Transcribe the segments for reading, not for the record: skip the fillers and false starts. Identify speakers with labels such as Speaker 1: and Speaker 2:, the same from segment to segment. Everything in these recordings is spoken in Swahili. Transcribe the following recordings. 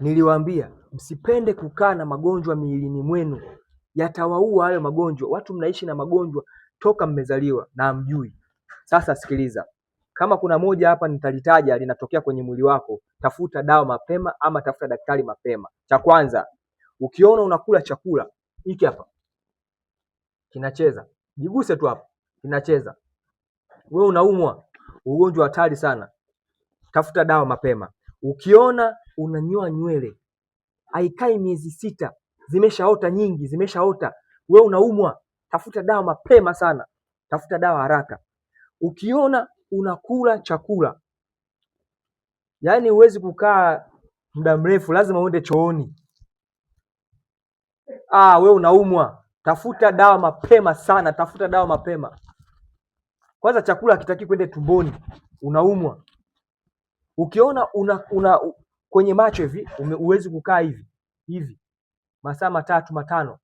Speaker 1: Niliwaambia msipende kukaa na magonjwa miilini mwenu, yatawaua hayo magonjwa. Watu mnaishi na magonjwa toka mmezaliwa na hamjui. Sasa sikiliza, kama kuna moja hapa nitalitaja linatokea kwenye mwili wako, tafuta dawa mapema ama tafuta daktari mapema. Cha kwanza, ukiona unakula chakula hiki hapa kinacheza, jiguse tu hapo, kinacheza, wewe unaumwa ugonjwa hatari sana, tafuta dawa mapema. Ukiona unanyoa nywele haikai miezi 6, zimeshaota nyingi, zimeshaota, we unaumwa, tafuta dawa mapema sana, tafuta dawa haraka. Ukiona unakula chakula, yaani huwezi kukaa muda mrefu, lazima uende chooni, ah, we unaumwa, tafuta dawa mapema sana, tafuta dawa mapema. Kwanza chakula hakitaki kwenda tumboni, unaumwa. Ukiona una kwenye macho hivi huwezi kukaa hivi hivi masaa 3 5,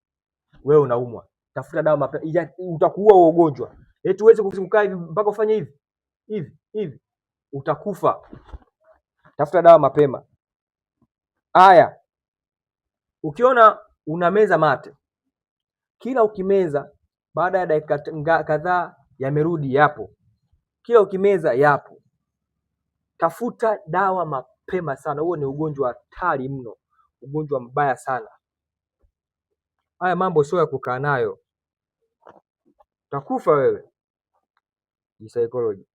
Speaker 1: wewe unaumwa, tafuta dawa mapema, utakuua huo ugonjwa. Eti huwezi kukaa hivi mpaka ufanye hivi hivi hivi, utakufa. Tafuta dawa mapema. Haya, ukiona unameza mate, kila ukimeza baada ya dakika kadhaa yamerudi, yapo. Kila ukimeza yapo. Tafuta dawa mapema sana, huo ni ugonjwa hatari mno, ugonjwa mbaya sana. Haya mambo sio ya kukaa nayo, utakufa wewe. Ni psychology.